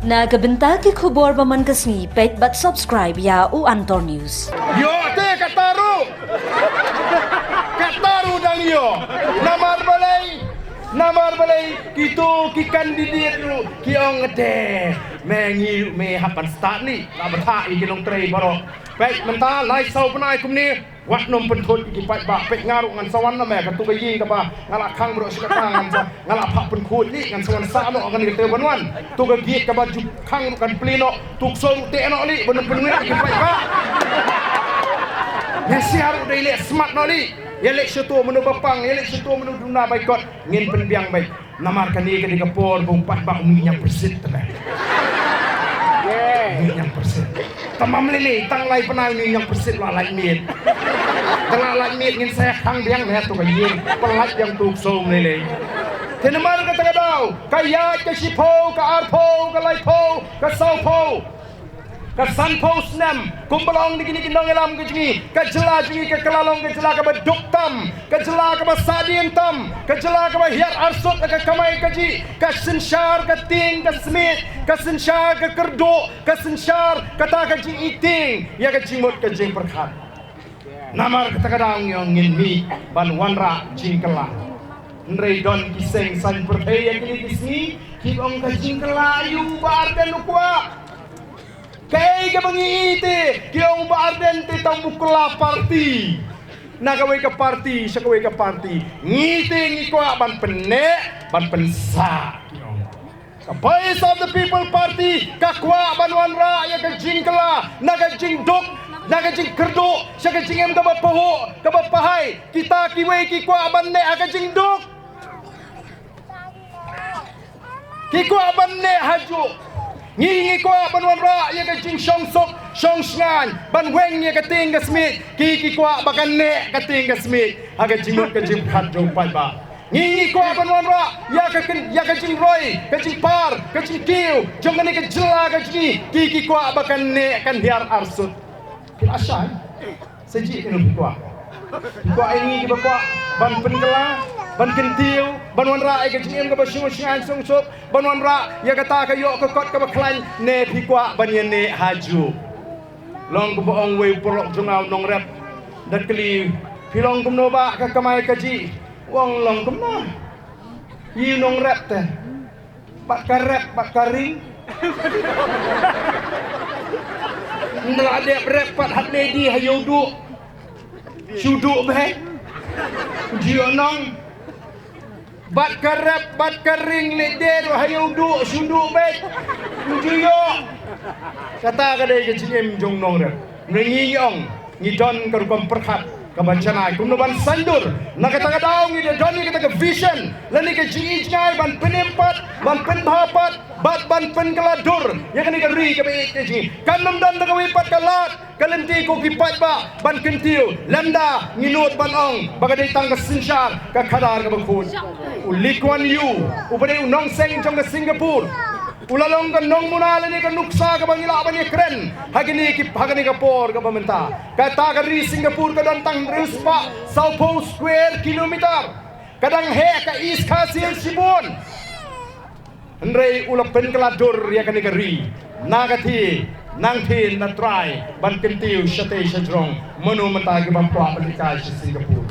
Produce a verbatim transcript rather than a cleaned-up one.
Na ka bynta ki khubor ba man ka sngi, peit bad subscribe ïa u Antor News. Ïoh te kata ruh. Kata ruh dang ïoh. Namar balei? Namar balei kito ki candidate ruh ki ong te, me ngi me hap ban stad ni. La bthah ïa ki nongtrei baroh. Peit mynta lai saw bnai kumne. Wat nym pynthut ki paidbah, peit nga ruh ngan sa wan na me, katu ka ïing kaba nga la khang baroh shi katta ngan sa, nga la phah pynkhut ni, ngan sa wan sah noh kane ka tei ban wan. Tu ka gate kaba ju khang ruh kan plie noh, tu ka sor ruh teh noh li, ba nym pynwit ki paidbah. Nga sha ruh dei leh smat noh li. Ïa leh shato mano ba pang, ïa leh shato mano duna bai kot, ngin pynbiang bai. Namar kane ka dei ka por ba u paidbah u mih ñiang pyrshit te. Mih ñiang pyrshit. Te mam lei lei tang lai bnai u mih ñiang pyrshit la lait miet. Te la lait miet ngin sa khang biang ne tu ka ïing. Pynlait biang tu ka sum lei lei. Te namar kata ka daw, ka ïaid ka shiphew, ka arphew, ka laiphew, ka sawphew. Ka sanphew snem, kumba long da kine ki nongïalam ka jong ngi, ka jylla jong ngi ka la long ka jylla kaba duk tam, ka jylla kaba sahdien tam, ka jylla kaba hiar arsut ka kamai kajih, ka synshar ka tieng ka smiej, ka synshar ka kyrduh, ka synshar kata ka jingitieng ïa ka jingmut ka jingpyrkhat. Namar kata ka daw ngi ong ngin mih ban wanrah jingkylla. Hynrei don ki seng saiñ pyrthei ïa kine ki sngi ki ong ka jingkylla ïu ba arden u kwah. Kaei kaba ngi ïohi te, ki ong ba arden te tang u kylla party. Na kawei ka party sha kawei ka party, ngi te ngi kwah ban pynneh ban pynsah, ki ong. Ka Voice of the People Party ka kwah ban wanrah ïa ka jingkylla na ka jingduk, na ka jingkyrduh sha ka jingim kaba pahuh kaba pahai. Kita kiwei ki kwah ban neh ha ka jingduk. Ki kwah ban neh ha juh. Ngi ngi kwah ban wanrah ïa ka jingshongsuk shongshngaiñ ban weng ïa ka tieng ka smiej. Ki ki kwah ba kan neh ka tieng ka smiej ha ka jingmut ka jingpyrkhat jong u paidbah. Ngi ngi kwah ban wanrah ïa ka kyn-, ïa ka jingroi, ka jingpar, ka jingkiew jong kane ka jylla ka jong ngi. Ki ki kwah ba kan neh kan hiar arsut. Ki la shai. Sa jih kino phi kwah? Phi kwah ïa ngi kiba kwah ban pynkylla, ban kyntiew, ban wanrah ïa ka jingim kaba shongshngaiñ shongsuk, ban wanrah ïa kata ka ïoh ka kot kaba khlaiñ, ne phi kwah ban ïaneh ha juh? Long kumba ong uwei u paralok jong nga u nongrep. Da kylli, phi long kumno bah ka kamai kajih? U ong long kumno? Ïa u nongrep te. Bad ka rep, bad ka ring. Nda la dep rep pat hat lady ha ïew duh. Shu duh beit. Ju ïoh nong. Bad ka rep, bad ka ring lady ruh ha ïew duh, shu duh beit. Ju ïoh. Kata ka dei ka jingim jong nongrep. Ngi ngi ong. Ngi don ka rukom pyrkhat kaba janai kumno ban saiñdur. Na kata ka daw ngi da don ïa kata ka vision lane ka jingïohi jngai ban pynim pat, ban pynbha pat, bad ban pynkylla dur ïa kane ka ri kaba ïeit ka jong ngi. Kan ym don da kawei pat ka lad ka lynti ko ki paidbah ban kyntiew lymda ngi nud ban ong ba ka dei tang ka synshar ka khadar kaba khuid. U Lee Kuan Yew uba dei u nongseng jong ka Singapore. U la long ka nongmuna lane ka nuksa kaba ngi lah ban ïakren ha kane ki, ha kane ka por kaba mynta. Kata ka ri Singapore ka don tang hynriew spah sawphew square kilometer. Ka dang heh ka East Khasi Hills shibun. Hynrei u la pynkylla dur ïa kane ka ri. Na ka thie, nang thie na trai ban kyntiew shatei shajrong mano mynta kiba kwah ban leit kai sha Singapore.